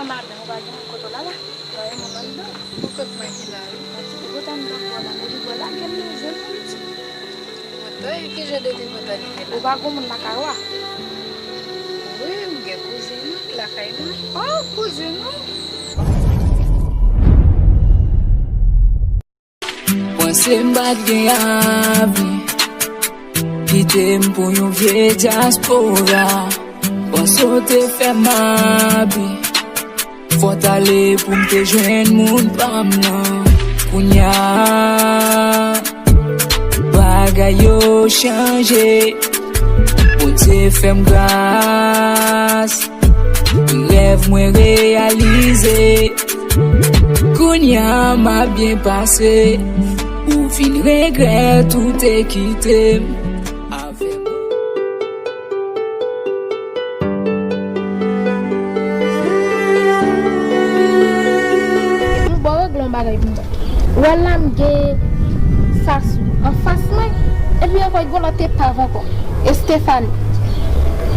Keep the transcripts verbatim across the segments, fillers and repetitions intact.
Madanm, ou pa gen moun kote w la la? Wi, mwen anndan. Ou kot mwen ki la, wi. Mwen kite bòt anndan bò la, men li bò la, gen nou jwenn moun ti. Mwen ta e ki jan de tripotay li gen la? Ou pa gen moun lakay ou a? Wi, m gen kouzin mwen ki lakay mwen. Oh, kouzin ou? Panse m pa t gen avi, kite m pou yon vye dyaspora. Panse w te fè m abi, fò t ale pou m te jwenn moun pa m nan. Kounya, bagay yo chanje, Bondye fè m gras. Rèv mwen reyalize. Kounya m ap byen pase. Ou vin regrèt ou te kite m avè m. M bon regle yon bagay pou mwen. Wè la m gen Sasou anfas mwen. Epi ankò, gen lòt epav ankò. E Stephanie.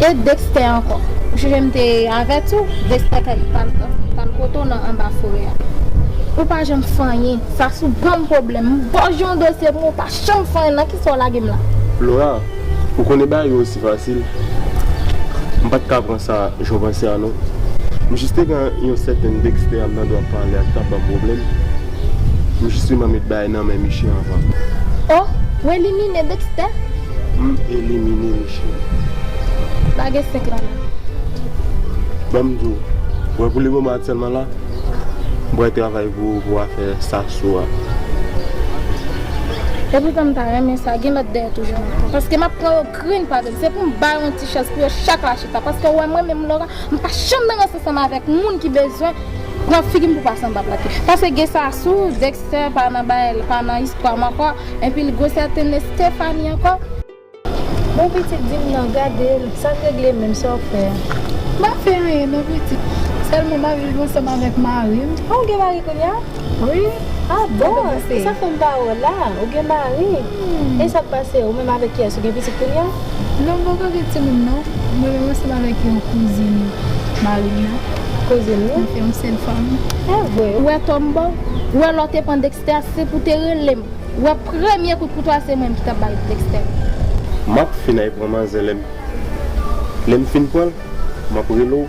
E Dexter ankò. Ou sonje m te avèti w, Dexter t al, t al, t al kote w nan anba forè a. Ou pa janm fè anyen. Sasou ban m pwoblèm. M ba w yon dosye pou mwen, ou pa janm fè anyen. Nan kisa w lage m la? Laura, ou konnen bagay yo osi fasil. M pa t ka pran sa jan w panse a non. M jis te gen yon sèten Dexter m tande w ap pale a ki t ap ban m pwoblèm. M jis renmen met bagay nan men Miche anvan. Oh, ou elimine Dexter? M elimine Miche. Lage senk lan la. Ban m di w, wè pou lemoman aktyèlman la, m pral travay pou, pou afè Sasou a. Epoutan m ta renmen sa, gen lòt dèyè toujou nan pran. Paske m ap pran yo grenn pa grenn. Se pou m ba yo yon ti chans pou yo chak la chita. Paske w wè mwen menm Laura, m pa janm nan ranse ansanm avèk moun ki bezwen pran figi m pou pase anba plat li. Paske gen Sasou, Dexter pa nan bay, pa nan istwa m ankò. Epi l gen sèten Stephanie ankò. Bon pitit, di m non, gade l, sa k regle menm, sa w fè a? M pa fè anyen non pitit. Sèlman m ap viv ansanm avèk mari m. Ah, ou gen mari kounye a? Wi. Ah bon? Sa fè m pa wè w la. Ou gen mari? Hmm. E sa k pase? Ou menm avèk kiyès? Ou gen pitit kounye a? Non, m poko gen timoun non. Mwen menm ansanm avèk yon kouzin mari m nan. Kouzin ou? Nou fè yon sèl fanmi. E vre? Ou wè Tom Bon? Ou wè lè w te pran Dexter, se pou te rele m. Ou wè premye kout kouto a se mwen menm ki t ap bay Dexter. M ap fin al pran manzè lè m, lè m fin pran l, m ap rele w,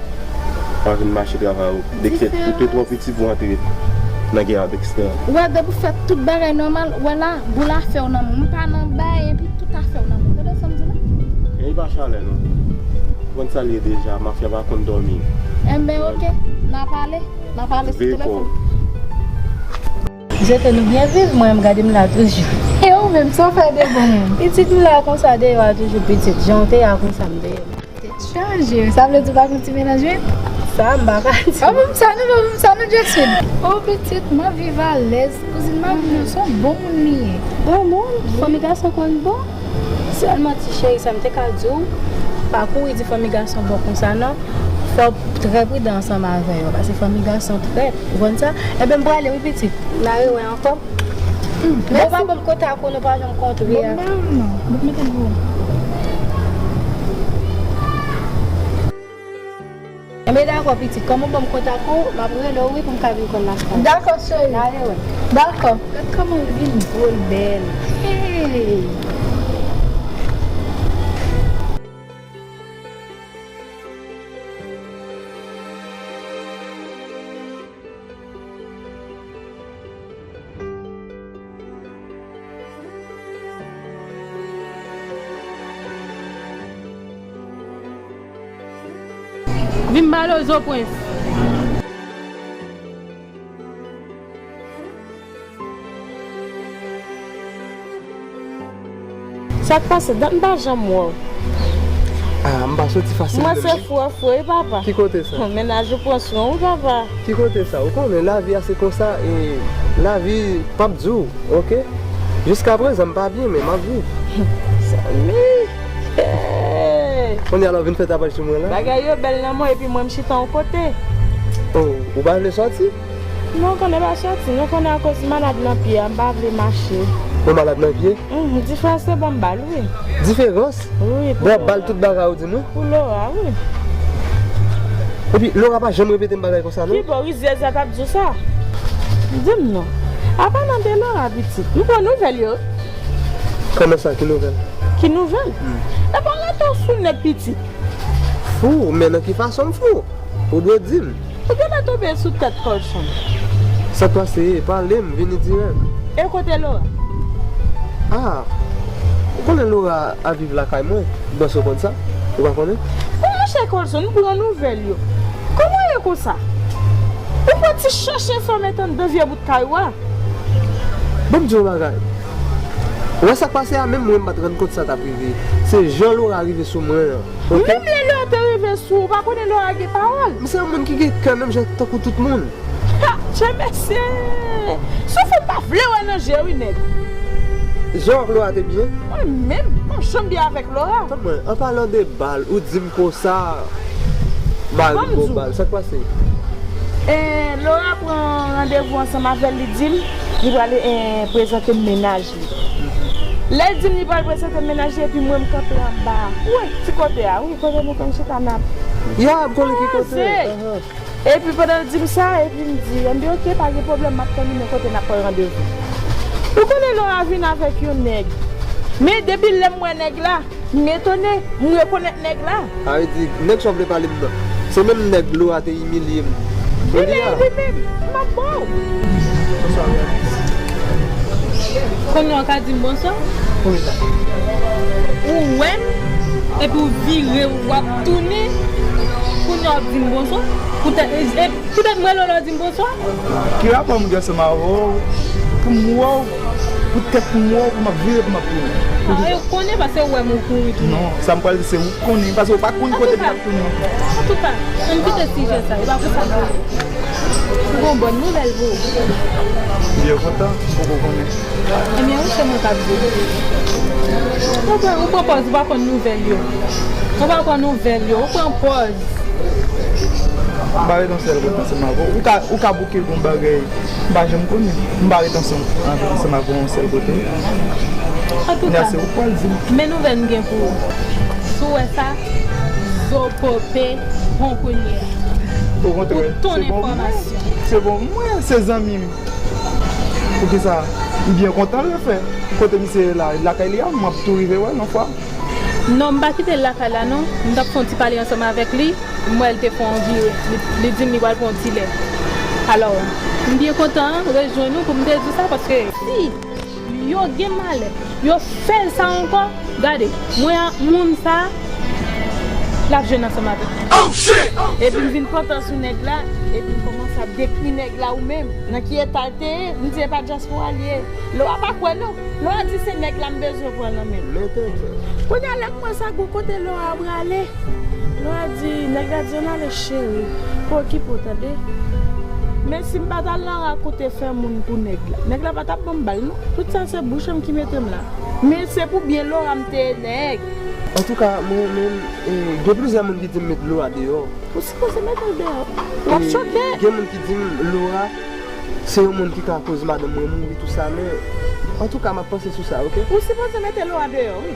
w a vin mache travay ou. Dexter, ou te twò piti pou antre nan gè a Dexter. Ou wè depi w fè tout bagay nòmal, ou wè la, boul afè w nan men w. M pa nan bay, epi tout afè w nan men w. Tande sa m di w la? Ey, pa chalè non. Ou konn sa l ye deja, mafya pa konn dòmi. Enben, oke, n a pale, n a pale sou telefòn. M swete nou byen viv, mwen menm gade m la toujou. E ou menm, sa w fè de bon menm? Pitit m la konsa deyò a toujou pitit, jan w te ye a konsa m deyò. Tèt chaje, sa vle di w pa konn ti mennaj menm? Sa m pa ka di. Pa pou m sa non, pa pou m sa non, Jessie. O pitit, m ap viv alèz, kouzin mari m nan se yon bon moun li ye. Bon moun? Fanmi gason konn bon? Sèlman ti cheri, sa m te ka di w, pa kouri di fanmi gason bon konsa non. Fò w trè pridan ansanm avè yo, paske fanmi gason trèt. Ou konn sa? Enben, m prale wi pitit. N a rewè ankò. Hmm, bon, mèsi. Pa ban m kontak ou, nou pa janm kontre a. Bon, m ba w non. Mwen mete l pou ou. Enben, dakò, pitit. Kòm ou ban m kontak ou, m ap rele w wi pou m ka vin konn lakay. Dakò, cheri. N a rewè. Dakò. Gad kòman l vin gwo, l bèl. Hey! Vin balozo, Prince. Sa k pase? Dat m pa janm wè w. Ah, m pa soti fasil menm non. Mwen se fou an fou wi papa. Ki kote sa? Mennaj ou pran swen w wi papa. Ki kote sa? Ou konnen lavi a se konsa, e lavi p ap di w, oke? Jiskaprezan m pa byen, men m ap viv. Zanmi! Hey! Kounye a la w vin fè tapaj sou mwen la? Bagay yo bèl nan mwen epi mwen m chita yon kote. Oh, ou pa vle sòti? Non, konnen pa sòti. Nou konnen akoz malad nan pye a, m pa vle mache. Ou malad nan pye? Hum, diferans se bon m ba l, wi. Diferans? Wi, pou Laura. Bon, w ap ba l tout bagay ou di m wi. Pou Laura, wi. Epi Laura pa janm repete m bagay konsa non. Kibò rizyèz la t ap di w sa? Di m non. Apalan de Laura pitit, m pran nouvèl yo. Kòman sa, ki nouvèl? Ki nouvèl? Epa rete w sou nèg pitit. Fou, men nan ki fason m fou? Ou dwe di m. Ou genlè tonbe sou tèt Colson. Sa k pase? Pale m, vini dirèk. E kote Laura? Ah, ou konnen Laura ap viv lakay mwen. Bon, sa w konn sa? Ou pa konnen? Bon, monchè Colson, m pran nouvèl yo. Kòman w ye konsa? Ou pran ti chèche fè w met anndan vye bout kay ou a? Ban m di w yon bagay. Ou wè sa k pase a, menm mwen m pa t rann kont sa t ap rive. Se jan Laura rive sou mwen an. Ok? Menm lè Laura te rive sou ou, ou pa konnen Laura gen pawòl. M se yon moun ki gen kè menm jan tankou tout moun. Ha! Dye mèsi! Souf ou pa vle wè nan je wi nèg. Jan w ak Laura te byen? Mwen menm, m pa janm byen avèk Laura. Tann mwen, an palan de bal, ou di m konsa. Mari m gon bal, sa k pase? E, Laura pran randevou ansanm avè l, li di m li pral e, prezante m mennaj li. Lè l di m li pral prezante m mennaj li, epi mwen m kanpe anba. Wi, ti kote a, wi, kote nou konn chita n ap. Ya, m konnen ki kote. Epi pandan l di m sa, epi m di, m di, "Ok, pa gen pwoblèm, m ap tann ou men kote n ap pran randevou." Ou konnen Laura vin avèk yon nèg. Men depi lè m wè nèg la, m etone, m rekonèt nèg la. Sa vle di, nèg sa w vle pale m nan, se menm nèg Laura te imilye m. Wi, men li menm, m ap ba w. Kounye a w ka di m bonswa? Wi. Ou wè m, epi w vire, w ap tounen. Kounye a w ap di m bonswa? Poutèt, e, e, poutèt m rele w la w di m bonswa? Ki rapò m gen ansanm avè w? Pou m wè w, poutèt pou m wè w, pou m ap vire, pou m ap tounen. Ah, yo konnen paske w wè m ou kouri tounen. Non, sa m pral di se ou k konnen, paske w pa konn kote m ap tounen ankò. Antouka, ann kite sijè sa, e pa pou sa m rele w. M gon bòn nouvèl pou ou. M byen kontan, m poko konnen. Ebyen, wi, se mwen k ap di. Ou pran, ou pran pòz, ou pa konn nouvèl yo. Ou pa pran nouvèl yo, ou pran pòz. M pa ret yon sèl kote ansanm avè w. Ou ka, ou ka bouke gon bagay. M pa janm konnen. M pa ret ansanm, ansanm avè w yon sèl kote. Antouka, se ou k pral di m. Men nouvèl m gen pou ou. Si w wè sa, zo pope bon kounye a. Okontrè, pou ton enfòmasyon. Se bon pou mwen, se zanmi m. Poukisa? M byen kontan lè fè. Kote misye ye la, lakay li a, m ap tou rive wè l yon fwa. Non, m pa kite l lakay la non. M t ap fè yon ti pale ansanm avèk li. M wè l te fè yon vire. Li, li di m li pral pran yon ti lè. Alò, m byen kontan rejwenn ou pou m te di w sa paske si yo gen malè, yo fè l sa ankò, gade, mwen a moun sa, l ap jwenn ansanm avèk mwen. Epi m vin kontan sou nèg la, epi m kòmanse ap dekri nèg la ou menm, nan ki eta l te ye, m di e pa dyaspora l ye. Laura pa kwè non. Laura di se nèg la m bezwen pran nan men l. Men tenten. Kounye a lè m wè sa, gon kote Laura prale. Laura di, nèg la di ann ale cheri, pa okipe w tande. Men si m pa t al nan rakonte fè moun pou nèg la, nèg la pa t ap ban m bal non. Tout sa se bouch an m ki mete m la. Men se pou byen Laura m te ye nèg. Antouka, mwen menm, e, gen plizyè moun ki di m met Laura deyò. Ou sipoze mete l deyò. W ap choke. Gen moun ki di m Laura se yon moun ki ka koz madanm mwen mouri, tout sa, men antouka, m ap panse sou sa, oke? Ou sipoze mete Laura deyò, wi.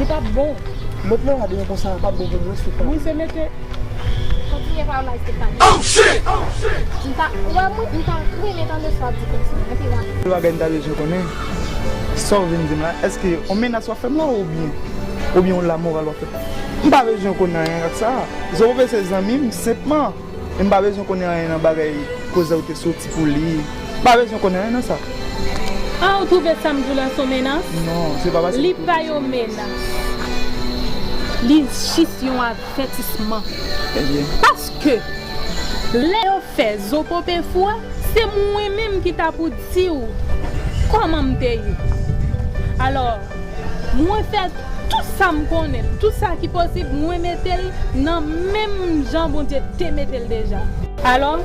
Li p ap bon. Met Laura deyò konsa, l p ap bon pou mwen, Stéphanie. Wi, se mete. Kontinye pale la, Stéphanie. M ta, ou wè mwen, m ta renmen tande sa w ap di konsa. Anpil, anpil. Yon bagay m ta bezwen konnen, sa w vin di m la, èske yon menas w ap fè m la oubyen, oubyen yon lamoral w ap fè m? M pa bezwen konnen anyen ak sa. Zopope se zanmi m, senpman. E m pa bezwen konnen anyen nan bagay koze w te soti pou li. M pa bezwen konnen anyen nan sa. Ah, ou twouve sa m di w la se yon menas? Non, se pa paske li pa yon menas. Li jis yon avètisman. Ebyen. Paske, lè yo fè Zopope fou a, se mwen menm ki ta pou di w kòman m te ye. Alò, mwen fè tout sa m konnen, tout sa ki posib, mwen mete l nan menm jan Bondye te mete l deja. Alò,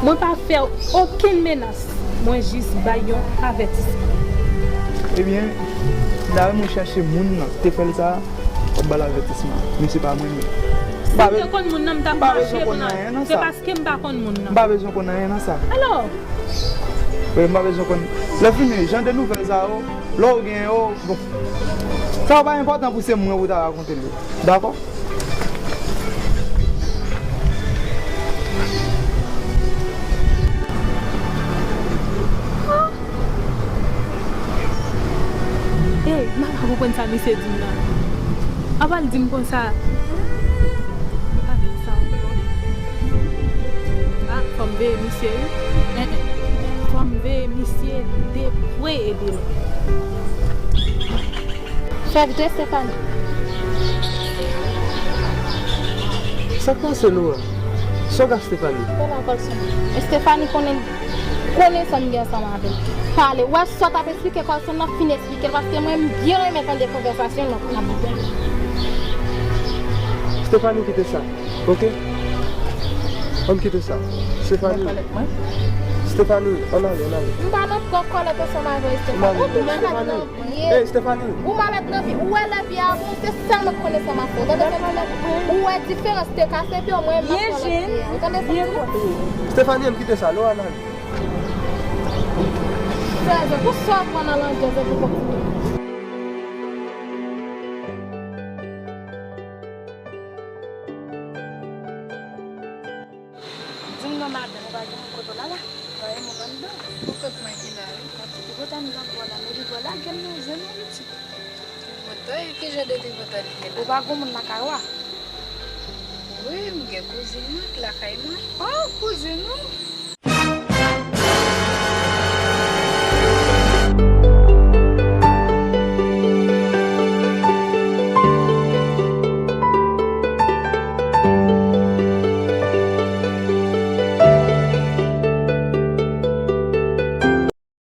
mwen pa fè okenn menas, mwen jis bay yon avètisman. Ebyen, dayè mwen chèche moun nan ki te fè l sa, w ap ba l avètisman. Men se pa mwen menm. Si m te konn moun nan, m t ap mache pou nan. Se paske m pa konn moun nan. M pa bezwen konn anyen nan sa. Alò? Wi, m pa bezwen konn. Lè fini, jan de nouvèl sa yo, lè w gen yo, bon. Sa yo pa enpòtan pou se mwen pou ta rakonte l yo. Dakò? Ey, m pa ka konprann sa misye di m nan. Apa l di m konsa? M pa di sa ankò. Ah, fò m veye misye, wi. Eh, eh. Fò m veye misye de pre e de lwen. Chèf, de Stephanie. Sa k pase, Laura? Sa w ka Stephanie? Pale a Colson. E Stephanie konnen, konnen sa m gen ansanm avè l. Pale. Ou wè sa w t ap eksplike Colson nan, fin eksplike l, paske mwen, m byen renmen tande konvèsasyon nou ap gen. Stephanie, kite sa. Ok? Ann kite sa. Stephanie. Stephanie, ann ale, ann ale. M pa nan pran kòlèt ansanm avè w, Stephanie. Ou tou malad nan pye. Hey, Stephanie. Ou malad nan pye. Ou wè lè pye a bon, se sèlman k konnen sa m ap fè w. Tande sa m di w? Ou wè diferans te kase pye w, mwen menm m ap pran lòt pye a. Ou tande sa m di w? Stephanie, ann kite sa. Laura, ann ale. Frè, se pou sa w pran nan landjè, se pou kontinye. Di m non, madanm, ou pa gen moun kote w la la? Pa gen moun anndan. Ou kot mwen ki la, wi. Yon ti tripotay m nan bò la, men li bò la, gen nou, zen nou, pitit. Tripotay? Ki jan de tripotay li gen la? Ou pa gen moun lakay ou a? Wi, m gen kouzin mwen ki lakay mwen. Oh, kouzin ou?